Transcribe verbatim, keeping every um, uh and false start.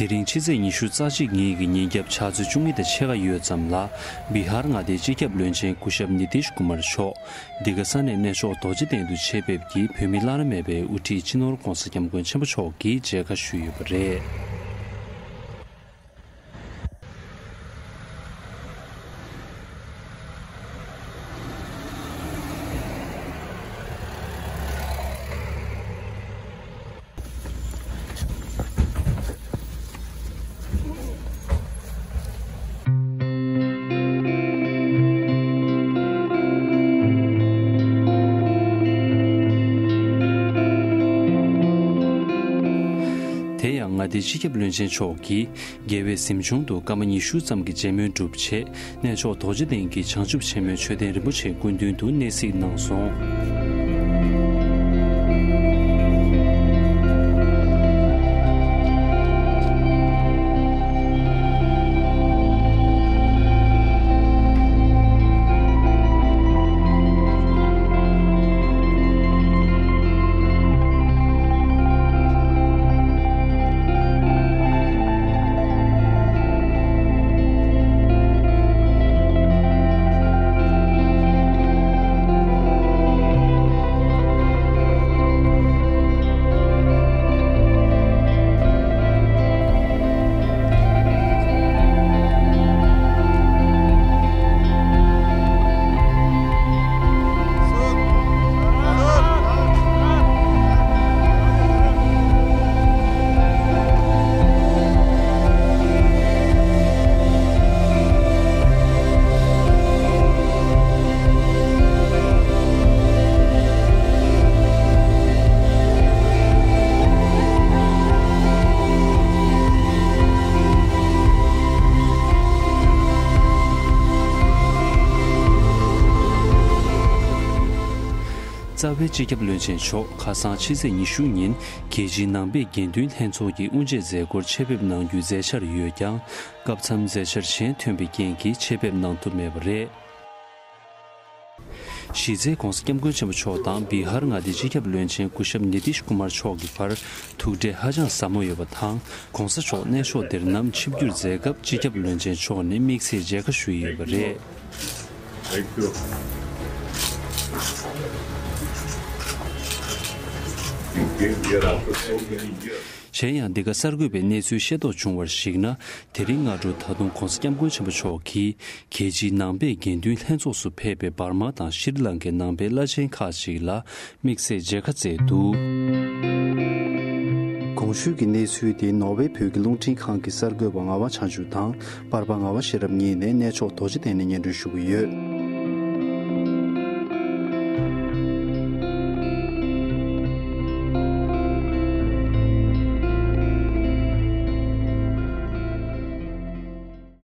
དེ་རིང་ཕྱི་ཚེས་ཉི་ཤུ་རྩ་གཅིག་ཉིན་གྱི་ཉིན་རྒྱབ་ཕྱག་ཚོད་བཅུ་གཉིས་དང་ཕྱེད་ཀ་ཡོལ་ཙམ་ལ། བི་ཧར་མངའ་སྡེའི་སྤྱི་ཁྱབ་བློན་ཆེན་སྐུ་ཞབས་ནི་ཏིཤ་ཀུ་མར་མཆོག་འདི་ག་ས་གནས་གནས་མཆོག་རྡོ་རྗེ་གདན་དུ་ཆེད་ཕེབས་ཀྱིས་བོད་མི་བླ་ན་མེད་པའི་དབུ་ཁྲིད་སྤྱི་ནོར་༧གོང་ས་༧སྐྱབས་མགོན་ཆེན་པོ་མཆོག་གིས་མཇལ་ཁ་ཞུས་ཡོད་པ་རེད། དེ་ཡང་མངའ་སྡེའི་སྤྱི་ཁྱབ་བློན་ཆེན་མཆོག་གིས། རྒྱལ་བའི་གཟིམ་ཆུང་དུ་སྐར་མ་ཉི་ཤུ་ཙམ་གྱི་མཇལ་མོལ་གྲུབ་རྗེས། གནས་མཆོག་རྡོ་རྗེ་གདན་གྱི་བྱང་ཆུབ་ཆེན་མོའི་མཆོད་རྟེན་རིན་པོ་ཆེའི་སྐུ་མདུན་དུ་གནས་གཟིགས་གནང་སོང་། རྩ་བའི་སྤྱི་ཁྱབ་བློན་ཆེན་མཆོག་ཁ་སང་ཕྱི་ཚེས་ཉི་ཤུ་ཉིན་རྒྱལ་སྤྱིའི་ནང་པའི་དགེ་འདུན་ལྷན་ཚོགས་ཀྱི་དབུ་འབྱེད་མཛད་སྒོར་ཆེད་ཕེབས་གནང་རྒྱུའི་མཛད་འཆར་ཡོད་ཀྱང་། སྐབས་མཚམས་མཛད་འཆར་གཞན་ཐོན་པའི་རྐྱེན་གྱིས་ཆེད་ཕེབས་གནང་ཐུབ་མེད་པ་རེད། གཞི་རྩའི་༧གོང་ས་༧སྐྱབས་མགོན་ཆེན་པོ་མཆོག་དང་བི་ཧར་མངའ་སྡེའི་སྤྱི་ཁྱབ་བློན་ཆེན་སྐུ་ཞབས་ནི་ཏིཤ་ཀུ་མར་མཆོག་གི་བར་ཐུག་འཕྲད་ཧ་ཅང་ཟབ་མོ་ཡོད་པ་དང་།༧གོང་ས་མཆོག་གནས་མཆོག་འདིར་ནམ་ཆིབས་བསྒྱུར་མཛད་སྐབས་སྤྱི་ཁྱབ་བློན་ཆེན་མཆོག་ནས་དམིགས་བསལ་མཇལ་ཁ་ཞུ་ཡི་ཡོད་པ་རེད། Thank you. He came here after so many years. གཞན་ཡང་འདི་ག་གསར་འགོད་པས་གནས་ཚུལ་ཤེས་རྟོགས་བྱུང་བར་གཞིགས་ན། དེ་རིང་སྔ་དྲོ་ད་དུང་༧གོང་ས་༧སྐྱབས་མགོན་ཆེན་པོ་མཆོག་གིས་རྒྱལ་སྤྱིའི་ནང་པའི་དགེ་འདུན་ལྷན་ཚོགས་སུ་ཕེབས་པའི་འབར་མ་དང་ཤྲི་ལང་ཀའི་ནང་པའི་བླ་ཆེན་ཁག་ཅིག་ལ་དམིགས་བསལ་མཇལ་ཁ་བསྩལ་འདུག། གོང་ཞུས་ཀྱི་གནས་ཚུལ་དེ་ནོར་ཝེ་བོད་ཀྱི་རླུང་འཕྲིན་ཁང་གི་གསར་འགོད་པ་ངག་དབང་བྱང་ཆུབ་དང་པར་པ་ངག་དབང་ཤེས་རབ་གཉིས་ནས་གནས་མཆོག་རྡོ་རྗེ་གདན་ནས་སྙན་སྒྲོན་ཞུ་གི་ཡོད།